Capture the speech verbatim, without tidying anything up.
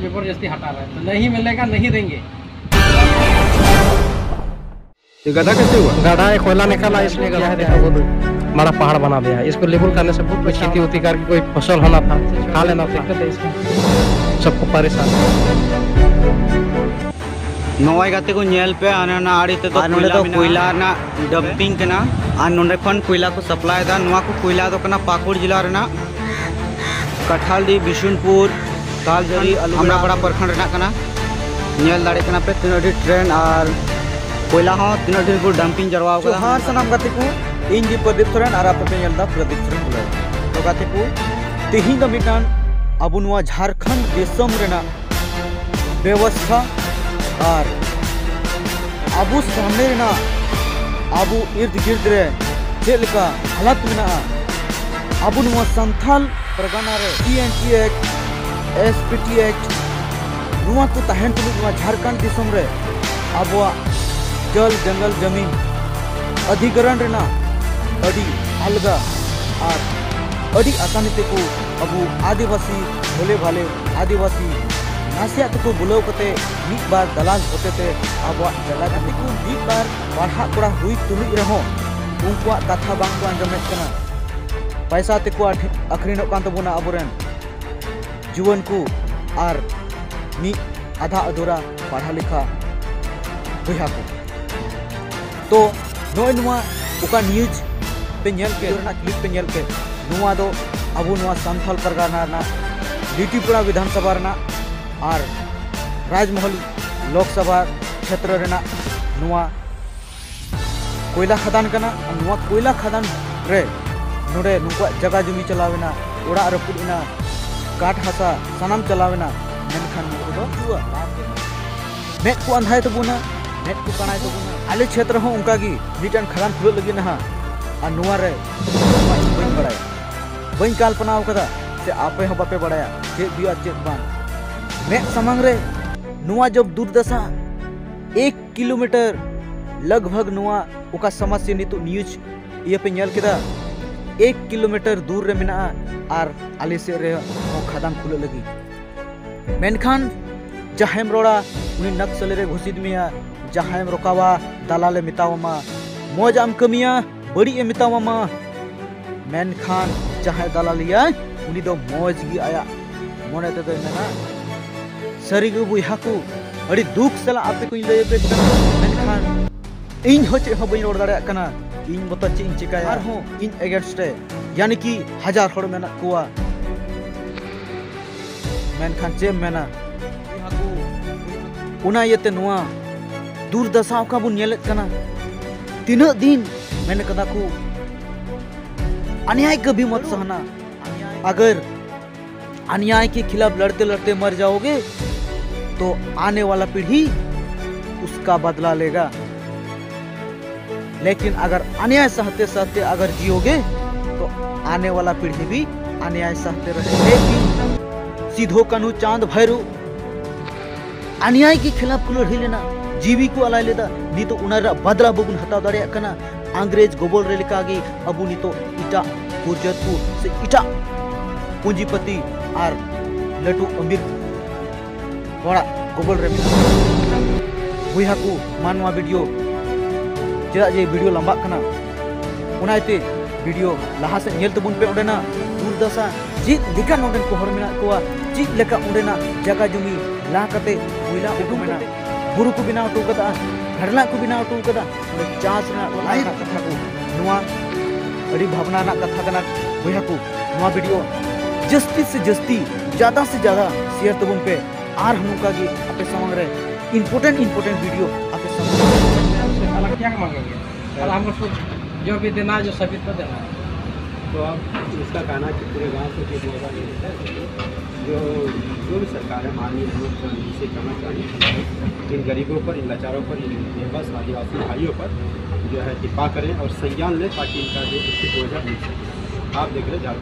जबरदस्ती हटा रहा है, तो नहीं मिलेगा, नहीं देंगे। ये गड्ढा कैसे हुआ? गड्ढा है, कोयला निकाला, इसलिए गड्ढा है, देखो वो बड़ा पहाड़ बना दिया है। इसको लेबल करने से बहुत कोई खेती होती करके कोई फसल होना था, खा लेना था, दिक्कत है इसमें, सबको परेशान। ᱱᱚᱜᱼᱚᱭ ᱜᱟᱛᱮ ᱠᱚ ᱧᱮᱞ ᱯᱮ, ᱦᱟᱱᱮ ᱚᱱᱟ ᱟᱲᱮ ᱛᱮᱫᱚ ᱟᱨ ᱱᱚᱰᱮ ᱠᱚᱭᱞᱟ ᱫᱚ ᱢᱮᱱᱟᱜᱼᱟ᱾ ᱠᱚᱭᱞᱟ ᱨᱮᱱᱟᱜ ᱰᱟᱢᱯᱤᱝ ᱠᱟᱱᱟ ᱟᱨ ᱱᱚᱰᱮ ᱠᱷᱚᱱ ᱠᱚᱭᱞᱟ ᱠᱚ ᱥᱟᱯᱞᱟᱭ ᱮᱫᱟ᱾ ᱱᱚᱣᱟ ᱠᱚ ᱠᱚᱭᱞᱟ ᱫᱚ ᱠᱟᱱᱟ ᱯᱟᱹᱠᱩᱲ ᱡᱮᱞᱟ ᱨᱮᱱᱟᱜ ᱠᱟᱴᱷᱟᱞᱰᱤ, ᱵᱤᱥᱩᱱᱯᱩᱨ, ᱛᱟᱞᱡᱟᱹᱨᱤ, ᱟᱞᱩ ᱟᱢᱲᱟᱯᱟᱲᱟ ᱯᱨᱚᱠᱷᱚᱸᱰ ᱨᱮᱱᱟᱜ ᱠᱟᱱᱟ᱾ ᱧᱮᱞ ᱫᱟᱲᱮᱭᱟᱜ ᱠᱟᱱᱟ ᱯᱮ ᱛᱤᱱᱟᱹᱜ ᱰᱷᱮᱨ ᱴᱨᱮᱱ ᱟᱨ ᱠᱚᱭᱞᱟ ᱦᱚᱸ ᱛᱤᱱᱟᱹᱜ ᱰᱷᱮᱨ ᱠᱚ ᱰᱟᱢᱯᱤᱝ ᱡᱟᱨᱣᱟ ᱟᱠᱟᱫᱟ᱾ ᱡᱚᱦᱟᱨ ᱥᱟᱱᱟᱢ ᱜᱟᱛᱮ ᱠᱚ, ᱤᱧ ᱜᱮ ᱯᱨᱚᱫᱤᱯ ᱥᱚᱨᱮᱱ ᱟᱨ ᱟᱯᱮ ᱯᱮ ᱧᱮᱞ ᱮᱫᱟ ᱯᱨᱚᱫᱤᱯ ᱥᱚᱨᱮᱱ ᱵᱞᱚᱜ᱾ ᱛᱚ ᱜᱟᱛᱮ ᱠᱚ, ᱛᱮᱦᱮᱧ ᱫᱚ ᱢᱤᱫᱴᱟᱝ ᱟᱵᱚ ᱱᱚᱣᱟ ᱡᱷᱟᱲᱠᱷᱚᱸᱰ ᱫᱤᱥᱚᱢ ᱨᱮᱱᱟᱜ ᱵᱮᱵᱚᱥᱛᱷᱟ ᱟᱨ ᱟᱵᱚ ᱥᱟᱢᱱᱮ ᱨᱮᱱᱟᱜ ᱟᱵᱚ ᱤᱨᱫ ᱜᱤᱨᱫ ᱨᱮ ᱪᱮᱫ ᱞᱮᱠᱟ ᱦᱟᱞᱟᱛ ᱢᱮᱱᱟᱜᱼᱟ, ᱟᱵᱚ ᱱᱚᱣᱟ ᱥᱟᱱᱛᱷᱟᱞ ᱯᱟᱨᱜᱟᱱᱟ ᱨᱮ T N T act, S P T act, ᱱᱚᱣᱟ ᱠᱚ ᱛᱟᱦᱮᱱ ᱛᱩᱞᱩᱡ ᱱᱚᱣᱟ ᱡᱷᱟᱲᱠᱷᱚᱸᱰ ᱫᱤᱥᱚᱢ ᱨᱮ ᱟᱵᱚᱣᱟᱜ ᱡᱚᱞ ᱡᱚᱝᱜᱚᱞ ᱡᱚᱢᱤᱱ ᱚᱫᱷᱤᱜᱨᱚᱦᱚᱱ ᱨᱮᱱᱟᱜ ᱟᱹᱰᱤ ᱟᱞᱜᱟ ᱟᱨ ᱟᱹᱰᱤ ᱟᱥᱟᱱᱤ ᱛᱮᱠᱚ ᱟᱵᱚ ᱟᱹᱫᱤᱵᱟᱹᱥᱤ ᱵᱷᱳᱞᱮ ᱵᱷᱟᱞᱮ ᱟᱹᱫᱤᱵᱟᱹᱥᱤ ᱱᱟᱥᱮᱭᱟᱜ ᱛᱮᱠᱚ ᱵᱩᱞᱟᱹᱣ ᱠᱟᱛᱮ ᱢᱤᱫ ᱵᱟᱨ ᱫᱟᱞᱟᱞ ᱦᱚᱛᱮᱛᱮ ᱟᱵᱚᱣᱟᱜ ᱡᱟᱭᱜᱟ ᱡᱚᱢᱤ ᱠᱚ ᱢᱤᱫ ᱵᱟᱨ ᱯᱟᱲᱦᱟᱜ ᱠᱚᱲᱟ ᱦᱩᱭ ᱛᱩᱞᱩᱡ ᱨᱮᱦᱚᱸ ᱩᱱᱠᱩᱣᱟᱜ ᱠᱟᱛᱷᱟ ᱵᱟᱝ ᱠᱚ ᱟᱸᱡᱚᱢᱮᱫ ᱠᱟᱱᱟ᱾ ᱯᱟᱭᱥᱟ ᱛᱮᱠᱚ ᱟᱹᱠᱷ-, ᱟᱹᱠᱷᱨᱤᱧᱚᱜ ᱠᱟᱱ ᱛᱟᱵᱚᱱᱟ ᱟᱵᱚᱨᱮᱱ ᱡᱩᱣᱟᱹᱱ ᱠᱚ ᱟᱨ ᱢᱤᱫ ᱟᱫᱷᱟ ᱟᱫᱷᱩᱨᱟ ᱯᱟᱲᱦᱟ ᱞᱮᱠᱷᱟ ᱵᱚᱭᱦᱟ ᱠᱚ᱾ ᱛᱚ ᱱᱚᱜᱼᱚᱭ ᱱᱚᱣᱟ ᱚᱠᱟ ᱱᱤᱭᱩᱡᱽ ᱯᱮ ᱧᱮᱞ ᱠᱮᱫ, ᱨᱮᱱᱟᱜ ᱠᱞᱤᱯ ᱯᱮ ᱧᱮᱞ ᱠᱮᱫ, ᱱᱚᱣᱟ ᱫᱚ ᱟᱵᱚ ᱱᱚᱣᱟ ᱥᱟᱱᱛᱷᱟᱞ ᱯᱟᱨᱜᱟᱱᱟ ᱨᱮᱱᱟᱜ ᱞᱤᱴᱤᱯᱟᱲᱟ ᱵᱤᱫᱷᱟᱱ ᱥᱚᱵᱷᱟ ᱨᱮᱱᱟᱜ ᱟᱨ ᱨᱟᱡᱽᱢᱚᱦᱚᱞ ᱞᱳᱠᱥᱚᱵᱷᱟ ᱠᱷᱮᱛᱨᱚ ᱨᱮᱱᱟᱜ ᱱᱚᱣᱟ ᱠᱚᱭᱞᱟ ᱠᱷᱟᱫᱟᱱ ᱠᱟᱱᱟ᱾ ᱟᱨ ᱱᱚᱣᱟ ᱠᱚᱭᱞᱟ ᱠᱷᱟᱫᱟᱱ ᱨᱮ ᱱᱚᱰᱮ ᱱᱩᱠᱩᱣᱟᱜ ᱡᱟᱭᱜᱟ ᱡᱚᱢᱤ ᱪᱟᱞᱟᱣ ᱮᱱᱟ, ᱚᱲᱟᱜ ᱨᱟᱹᱯᱩᱫ ᱮᱱᱟ, ᱠᱟᱴ ᱦᱟᱥᱟ ᱥᱟᱱᱟᱢ ᱪᱟᱞᱟᱣ ᱮᱱᱟ, ᱢᱮᱱᱠᱷᱟᱱ ᱱᱩᱠᱩ ᱫᱚ ᱦᱤᱡᱩᱜᱼᱟ᱾ ᱢᱮᱫ ᱠᱚ ᱟᱸᱫᱷᱟᱭ ᱛᱟᱵᱚᱱᱟ, ᱢᱮᱫ ᱠᱚ ᱠᱟᱬᱟᱭ ᱛᱟᱵᱚᱱᱟ᱾ ᱟᱞᱮ ᱪᱷᱮᱛᱨᱚ ᱦᱚᱸ ᱚᱱᱠᱟ ᱜᱮ ᱢᱤᱫᱴᱟᱝ ᱠᱷᱟᱫᱟᱱ ᱠᱷᱩᱞᱟᱹᱜ ᱞᱟᱹᱜᱤᱫ ᱱᱟᱦᱟᱜ, ᱟᱨ ᱱᱚᱣᱟ ᱨᱮ ᱤᱧ ᱵᱟᱹᱧ ᱵᱟᱲᱟᱭᱟ, ᱵᱟᱹᱧ ᱠᱟᱞᱯᱚᱱᱟ ᱟᱠᱟᱫᱟ, ᱥᱮ ᱟᱯᱮ ᱦᱚᱸ ᱵᱟᱯᱮ ᱵᱟᱲᱟᱭᱟ ᱪᱮᱫ ᱦᱩᱭᱩᱜᱼᱟ ᱪᱮᱫ ᱵᱟᱝ᱾ ᱢᱮᱫ ᱥᱟᱢᱟᱝ ᱨᱮ ᱱᱚᱣᱟ ᱡᱚᱵ ᱫᱩᱨᱫᱟᱥᱟ, ᱮᱠ ᱠᱤᱞᱳᱢᱤᱴᱟᱨ ᱞᱟᱜᱽ ᱵᱷᱟᱜᱽ ᱱᱚᱣᱟ ᱚᱠᱟ ᱥᱚᱢᱟᱥᱭᱟ ᱱᱤᱛᱚᱜ ᱱᱤᱭᱩᱡᱽ ᱤᱭᱟᱹ ᱯᱮ ᱧᱮᱞ ᱠᱮᱫᱟ, ᱮᱠ ᱠᱤᱞᱳᱢᱤᱴᱟᱨ ᱫᱩᱨ ᱨᱮ ᱢᱮᱱᱟᱜᱼᱟ ᱟᱨ ᱟᱞᱮ ᱥᱮᱫ ᱨᱮ ᱦᱚᱸ ᱠᱷᱟᱫᱟᱱ ᱠᱷᱩᱞᱟᱹᱜ ᱞᱟᱹᱜᱤᱫ᱾ ᱢᱮᱱᱠᱷᱟᱱ ᱡᱟᱦᱟᱸᱭᱮᱢ ᱨᱚᱲᱟ, ᱩᱱᱤ ᱱᱟᱠᱥᱟᱞᱤ ᱨᱮ ᱜᱷᱳᱥᱤᱛ ᱢᱮᱭᱟ᱾ ᱡᱟᱦᱟᱸᱭᱮᱢ ᱨᱚᱠᱟᱣᱟ, ᱫᱟᱞᱟᱞᱮ ᱢᱮᱛᱟᱣᱟᱢᱟ᱾ ᱢᱚᱡᱽ ᱟᱜ ᱮᱢ ᱠᱟᱹᱢᱤᱭᱟ, ᱵᱟᱹᱲᱤᱡ ᱮ ᱢᱮᱛᱟᱣᱟᱢᱟ᱾ ᱢᱮᱱᱠᱷᱟᱱ ᱡᱟᱦᱟᱸᱭ ᱫᱟᱞᱟᱞᱤᱭᱟᱭ, ᱩᱱᱤ ᱫᱚ ᱢᱚᱡᱽ ᱜᱮ ᱟᱭᱟᱜ ᱢᱚᱱᱮ ᱛᱮᱫᱚᱭ ᱢᱮᱱᱟ᱾ ᱥᱟᱹᱨᱤ ᱜᱮ ᱵᱚᱭᱦᱟ ᱠᱚ, ᱟᱹᱰᱤ ᱫᱩᱠ ᱥᱟᱞᱟᱜ ᱟᱯᱮ ᱠᱚᱧ ᱞᱟᱹᱭ ᱟᱯᱮ ᱠᱟᱱᱟ᱾ ᱢᱮᱱᱠᱷᱟᱱ ᱤᱧ ᱦᱚᱸ ᱪᱮᱫ ᱦᱚᱸ ᱵᱟᱹᱧ ᱨᱚᱲ ᱫᱟᱲᱮᱭᱟᱜ ᱠᱟᱱᱟ᱾ ᱤᱧ ᱢᱚᱛᱚ ᱪᱮᱫ ᱤᱧ ᱪᱮᱠᱟᱭᱟ? ᱟᱨᱦᱚᱸ ᱤᱧ against ᱨᱮ ᱭᱟᱱᱤ ᱠᱤ ᱦᱟᱡᱟᱨ ᱦᱚᱲ ᱢᱮᱱᱟᱜ ᱠᱚᱣᱟ᱾ ᱢᱮᱱᱠᱷᱟᱱ ᱪᱮᱫ ᱮᱢ ᱢᱮᱱᱟ? ᱚᱱᱟ ᱤᱭᱟᱹᱛᱮ ᱱᱚᱣᱟ ᱫᱩᱨᱫᱟᱥᱟ ᱚᱠᱟ ᱵᱚᱱ ᱧᱮᱞᱮᱫ ᱠᱟᱱᱟ᱾ ᱛᱤᱱᱟᱹᱜ ᱫᱤᱱ ᱢᱮᱱ ᱠᱟᱫᱟ ᱠᱚ, अन्याय कभी मत सहना। अगर अन्याय के खिलाफ लड़ते लड़ते मर जाओगे तो आने वाला पीढ़ी उसका बदला लेगा। लेकिन अगर अन्याय सहते सहते अगर जियोगे तो आने वाला पीढ़ी भी अन्याय सहते रहे। लेकिन सिधो कान्हू चांद भैरू अन्याय के खिलाफ ᱠᱚ ᱞᱟᱹᱲᱦᱟᱹᱭ ᱞᱮᱱᱟ, ᱡᱤᱣᱤ ᱠᱚ ᱟᱞᱟᱭ ᱞᱮᱫᱟ᱾ ᱱᱤᱛᱚᱜ ᱚᱱᱟ ᱨᱮᱱᱟᱜ ᱵᱟᱫᱞᱟ ᱵᱟᱵᱚᱱ ᱦᱟᱛᱟᱣ ᱫᱟᱲᱮᱭᱟᱜ ᱠᱟᱱᱟ᱾ ᱤᱝᱨᱮᱡᱽ ᱜᱚᱵᱚᱞ ᱨᱮ ᱞᱮᱠᱟᱜᱮ ᱟᱵᱚ ᱱᱤᱛᱚᱜ ᱮᱴᱟᱜ ᱯᱩᱨᱡᱟᱹᱛ ᱠᱚ ᱥᱮ ᱮᱴᱟᱜ ᱯᱩᱸᱡᱤᱯᱟᱹᱛᱤ ᱟᱨ ᱞᱟᱹᱴᱩ ᱟᱢᱤᱨ ᱦᱚᱲᱟᱜ ᱜᱚᱵᱚᱞ ᱨᱮ ᱢᱮᱱᱟᱜ ᱵᱚᱱᱟ᱾ ᱵᱚᱭᱦᱟ ᱠᱚ, ᱢᱟ ᱱᱚᱣᱟ video, ᱪᱮᱫᱟᱜ ᱡᱮ video ᱞᱟᱢᱵᱟᱜ ᱠᱟᱱᱟ, ᱚᱱᱟ ᱤᱭᱟᱹᱛᱮ video ᱞᱟᱦᱟ ᱥᱮᱫ ᱧᱮᱞ ᱛᱟᱵᱚᱱ ᱯᱮ᱾ ᱚᱸᱰᱮᱱᱟᱜ ᱫᱩᱨᱫᱟᱥᱟ, ᱪᱮᱫ ᱞᱮᱠᱟ ᱱᱚᱸᱰᱮᱱ ᱠᱚ ᱦᱚᱲ ᱢᱮᱱᱟᱜ ᱠᱚᱣᱟ, ᱪᱮᱫ ᱞᱮᱠᱟ ᱚᱸᱰᱮᱱᱟᱜ ᱡᱟᱭᱜᱟ ᱡᱚᱢᱤ ᱞᱟ ᱠᱟᱛᱮ ᱠᱚᱭᱞᱟ ᱩᱰᱩᱝ ᱠᱟᱛᱮ ᱵᱩᱨᱩ ᱠᱚ ᱵᱮᱱᱟᱣ ᱦᱚᱴᱚ ᱠᱟᱫᱟ, ᱠᱷᱟᱰᱞᱟᱜ ᱠᱚ ᱵᱮᱱᱟᱣ ᱦᱚᱴᱚ ᱠᱟᱫᱟ, ᱚᱸᱰᱮ ᱪᱟᱥ ᱨᱮᱱᱟᱜ ᱞᱟᱭ ᱨᱮᱱᱟᱜ ᱠᱟᱛᱷᱟ ᱠᱚ᱾ ᱱᱚᱣᱟ ᱟᱹᱰᱤ ᱵᱷᱟᱵᱽᱱᱟ ᱨᱮᱱᱟᱜ ᱠᱟᱛᱷᱟ ᱠᱟᱱᱟ᱾ ᱵᱚᱭᱦᱟ ᱠᱚ, ᱱᱚᱣᱟ video ᱡᱟᱹᱥᱛᱤ ᱥᱮ ᱡᱟᱹᱥᱛᱤ, ᱡᱟᱫᱟ ᱥᱮ ᱡᱟᱫᱟ share ᱛᱟᱵᱚᱱ ᱯᱮ᱾ ᱟᱨ ᱱᱚᱝᱠᱟ ᱜᱮ ᱟᱯᱮ ᱥᱟᱢᱟᱝ ᱨᱮ important important video ᱟᱯᱮ ᱥᱟᱢᱟᱝ ᱨᱮ। से अलग क्या मांगेंगे? और हमको सब जो भी देना है, जो सभी को देना है। तो अब इसका कहना है कि पूरे गांव को जो मुआवजा नहीं देता है, जो, जो भी सरकार है, माननीय हेमंत सोरेन जी से कहना चाहिए, इन गरीबों पर, इन लाचारों पर, इन बेबस आदिवासी भाइयों पर जो है कृपा करें और संज्ञान लें, ताकि इनका जो उचित मुआवजा मिल सके। आप देख रहे हैं झारखंड